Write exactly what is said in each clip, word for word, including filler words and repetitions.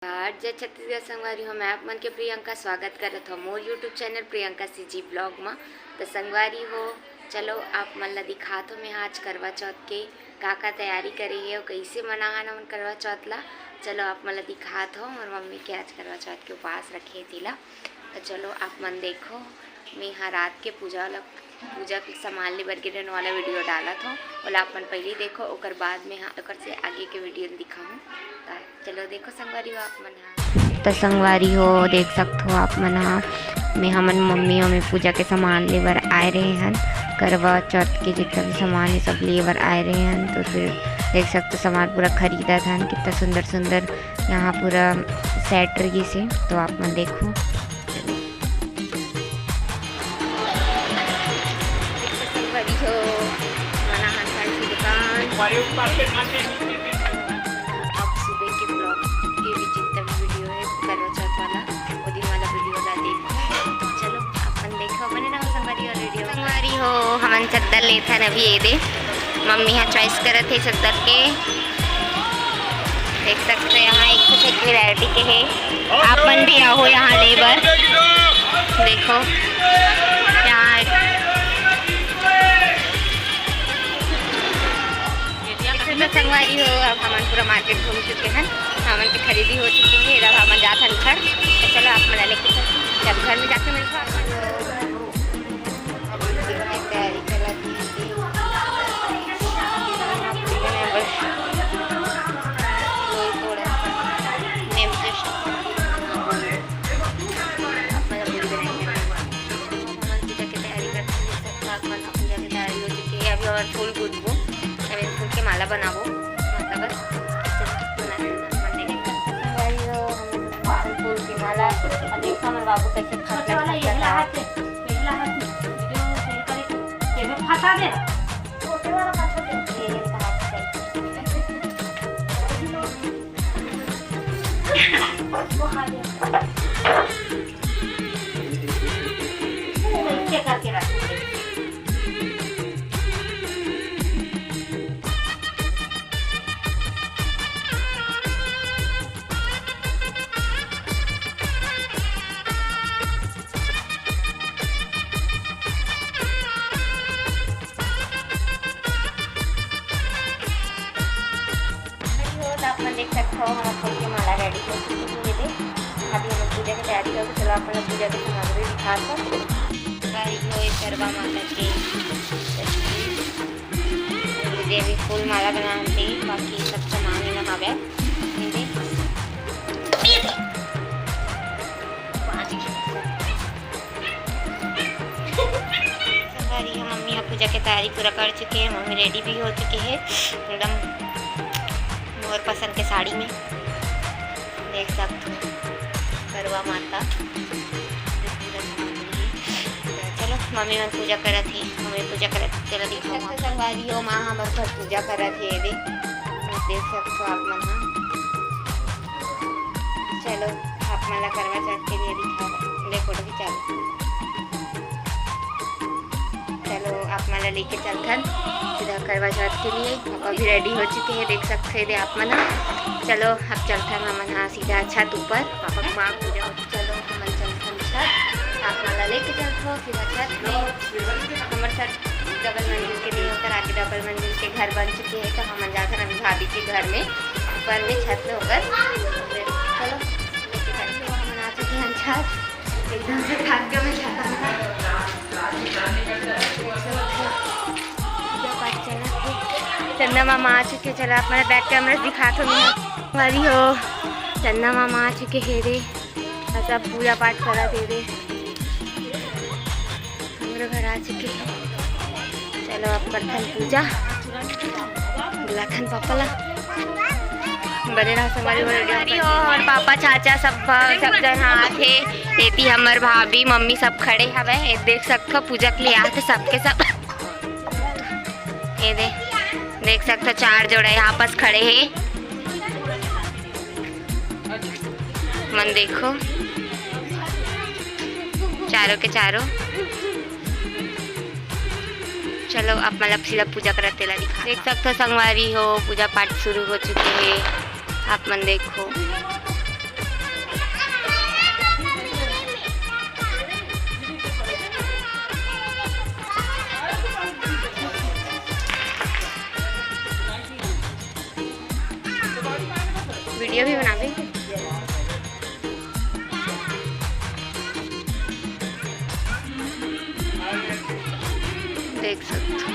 और जय छत्तीसगढ़ संगवारी हो, मैं आप मन के प्रियंका स्वागत करत हो मोर YouTube channel Priyanka CG blog म। तो संगवारी हो, चलो आप मन ला दिखात हो मैं आज करवा चौथ के का का तैयारी करे हे और कैसे मनाहन हमन करवा चौथ ला। चलो आप मन ला दिखात हो मोर मम्मी के आज करवा चौथ के उपास रखे हे तेला। तो चलो आप मन देखो, मैं हा रात के पूजा वाला, पूजा के सामान ले बर गे रहेन वाला वीडियो डालत हो, ओला आप मन पहले देखो, ओकर बाद में हा ओकर से आगे के वीडियो दिखाहूँ। तो चलो देखो संगवारी हो आप मन हा। तो संगवारी हो, देख सकत हो आप मन हा, मैं हमन मम्मी और मैं पूजा के सामान ले बर आए रहे हन। करवा चौथ के जितना भी सामान है सब ले बर आए रहे हन। तो फिर देख सकत हो सामान पूरा खरीदत हन, कितना सुंदर सुंदर यहाँ पूरा सेट रहिस हे। तो आप मन देखो। संगवारी हो, मना हन साड़ी की दुकान। अब सुबह के ब्लॉग के भी जितना भी वीडियो है करवा चौथ वाला, वो दिन वाला वीडियो ला देखो। चलो अपन देखो, बने रहो संगवारी और वीडियो। संगवारी हो, हमन चद्दर लेथन अभी, ये दे मम्मी हा चॉइस करत हे चद्दर के। देख सकते हो यहाँ एक से एक वैरायटी के है, आप मन भी आओ यहाँ ले बर। देखो यहाँ एक तो संगवारी हो, अब हमन पूरा मार्केट घूम चुके हैं, हमन के खरीदी हो चुके हैं। अब हमन जात हन घर, तो चलो आप मन लेके चल, जब घर में जाके मिलता। तैयारी चलत हे। बस लोई तोड़ा, मैं just हमन पूजा के तैयारी करते हैं, सब साथ मन पूजा के तैयारी हो चुकी है। अभी और फूल गुथबो, अभी फूल के माला बनाबो, मतलब बस बना के मन नहीं करता। फूल के माला, अब देखो हमर बाबू कैसे फंस गया। पहला हाथ से, पहला हाथ से वीडियो शेयर करे के, एमे फंसा दे। छोटे वाला का छोटे। ये, ये हाथ से। ऐसे करके रख दे। अभी हो तो आप मन देख सकते हो, हमर फूल के माला रेडी हो चुकी है। ये दे, अभी हम पूजा की तैयारी करेंगे। चलो, आप मन पूजा की सामग्री दिखा दो। गाइस, ये करवा माता की तस्वीर। ये भी फूल माला बनाते हैं, बाकी सब सामान ही ना हवे। ये दे। संगवारी हो, मम्मी ह पूजा के तैयारी पूरा कर चुके हे, मम्मी रेडी भी हो चुके हे एकदम मोर पसंद के साड़ी में, देख सकत हो करवा माता। चलो मम्मी मन पूजा करत हे, मम्मी पूजा करत हे, चलो दिखाओ। संगवारी हो, माँ हमर घर पूजा करत हे, ये दे देख सकत हो आप मन ह। चलो, आप मन ला करवा चौथ के लिए दिखा, ले फोटो खिंचा लो। चलो, आप मन ला लेके चलथन सीधा करवा चौथ के लिए। पापा भी रेडी हो चुके हैं, देख सकते हैं आप मन ह। चलो, अब चलथन हमन ह सीधा छत ऊपर, पापा के माँ पूजा होती। चलो, हमन चलथन छत, आप मन ला लेके चलथन सीधा छत में। हमर छत डबल मंजिल के नहीं होकर आगे डबल मंजिल के घर बन चुके हैं, तो हमन जाथन अभी भाभी के घर में, ऊपर में छत में होकर। चलो, लेके चलते हो, हमन आ चुके हैं छत, एकदम से थक गए मैं छत में। पूजा पाठ चलत हे। चंदा मामा आ चुके, चला आप मन बैक कैमरा दिखात हो मैं। हमारी हो, चंदा मामा आ चुके हे रे। और सब पूजा पाठ करत हे रे। हमरो घर आ चुके हैं। चलो, अब करथन पूजा, बुलाथन पापा ला। बने रहो संगवारी हो, वीडियो संगवारी हो, और पापा, चाचा सब, सब जन ह आथे। एती हमर भाभी, मम्मी सब खड़े हवे। ये देख सकथो, पूजा के लिए आथे सबके सब। ये दे, देख सकथो, चार जोड़ा यहाँ पास खड़े हे। मन देखो, चारों के चारों। चलो, आप मन ला सीधा पूजा करत तेला दिखा। देख सकथो संगवारी हो, पूजा पाठ शुरू हो चुके हे। आप मन देखो, बनाबे। देख सकथो।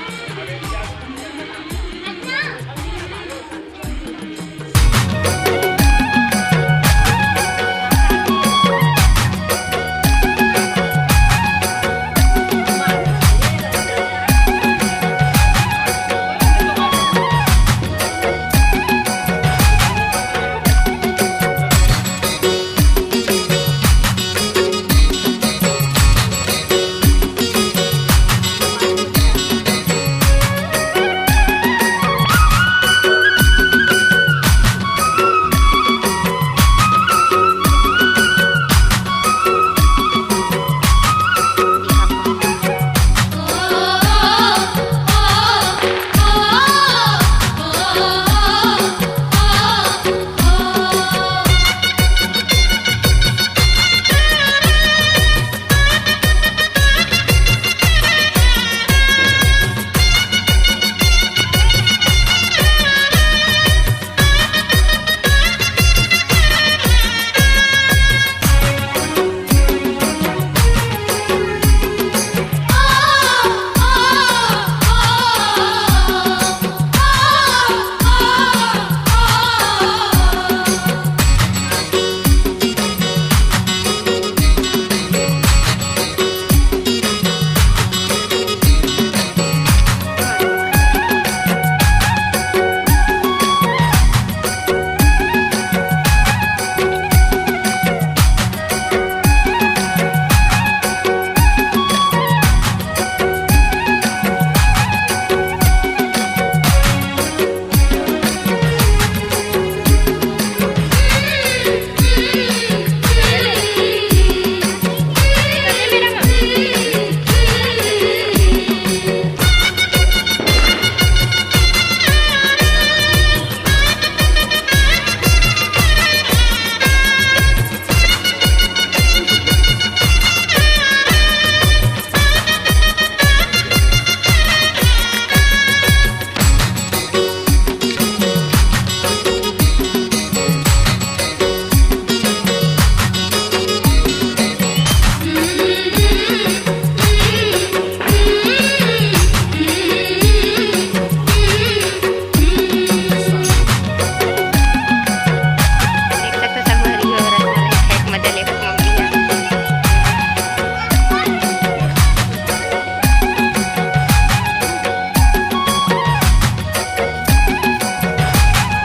देख सकथो संगवारी हो, रसमलाई खाए के मजा लेवत मम्मी ह।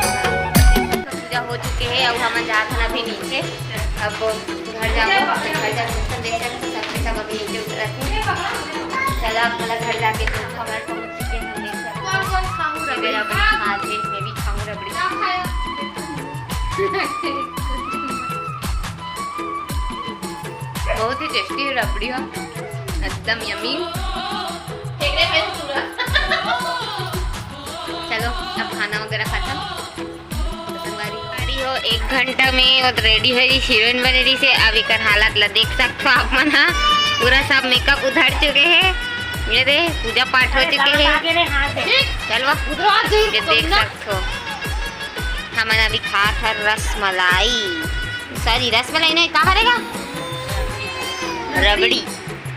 पूजा हो चुके हे, अब हमन जात हन अभी नीचे। अब घर जाबो, घर जाके सब देख सकथो, सब के सब अभी नीचे उतरत हे। चला, अब मोला घर जाके तो खबर पहुंच चुके हे, हम देख सकथो। कौन कौन खाहू ये रबड़ी? मेरा बड़ी खा थे, मैं भी खाऊं रबड़ी। बहुत ही टेस्टी रबड़ी हो, एकदम यमी। फेंक दे मैं पूरा। चलो, अब खाना वगैरह खत्म। संगवारी हो, एक घंटा में वो रेडी हो रही, हीरोइन बने रही से। अब एकर हालत ला देख सकथो आप मन हा, पूरा सब मेकअप उधर चुके हे। ये दे, पूजा पाठ हो चुके हे। चल वा, ये देख सकथो, हमन अभी खात हन रसमलाई, सॉरी, रसमलाई नहीं, का हरे गा? रबड़ी।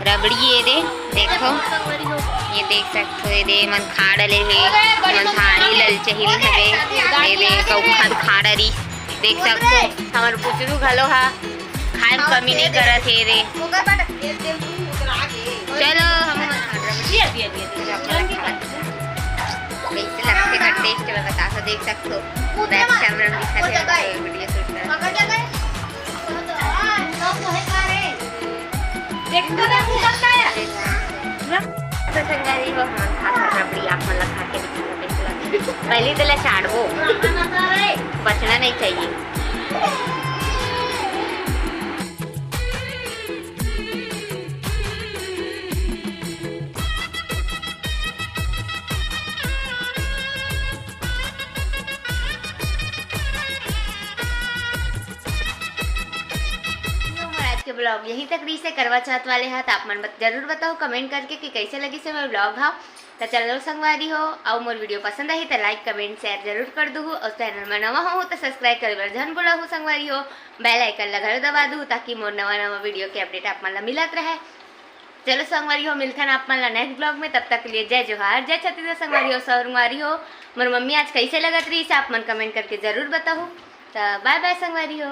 रबड़ी ये दे, देखो, ये देख सकथो, ये दे, मन खा डले हे, मन थारी ललचहिन हवे, ये दे, कऊ खान खा डरी, देख सकथो, हमर पुचरू घलो हा खाए में कमी नहीं करत हे रे। चलो, हम कैसे लगथे का टेस्ट में बता दो, देख सकथो, बैक कैमरा में दिखा दे, वीडियो शूट कर। देख तो ना, तू करता है। तो संगवारी हो, हमन खात हन रबड़ी, आप मन ला खा के दिखाना कैसे लगथे। पहले तो ला चाटबो, बचना नहीं चाहिए। आज के ब्लॉग यहीं तक रहिस हे। करवा चौथ वाले हा, त आप मन बत-, जरूर बताओ कमेंट करके कि कैसे लगिस हे मोर ब्लॉग हा। त चलो संगवारी हो, अउ मोर video पसंद आही त like, comment, share जरूर कर दुहू, अउ channel में नवा हो त subscribe करे बर झन भुलाहू संगवारी हो। Bell icon ला घलो दबा दुहू, ताकि मोर नवा नवा video के update आप मन ला मिलत रहे। चलो संगवारी हो, मिलथन आप मन ला next vlog में। तब तक के लिए जय जोहार, जय छत्तीसगढ़ संगवारी हो। संगवारी हो, मोर मम्मी आज कैसे लगत रही, आप मन comment करके जरूर बताहू। त bye bye संगवारी हो।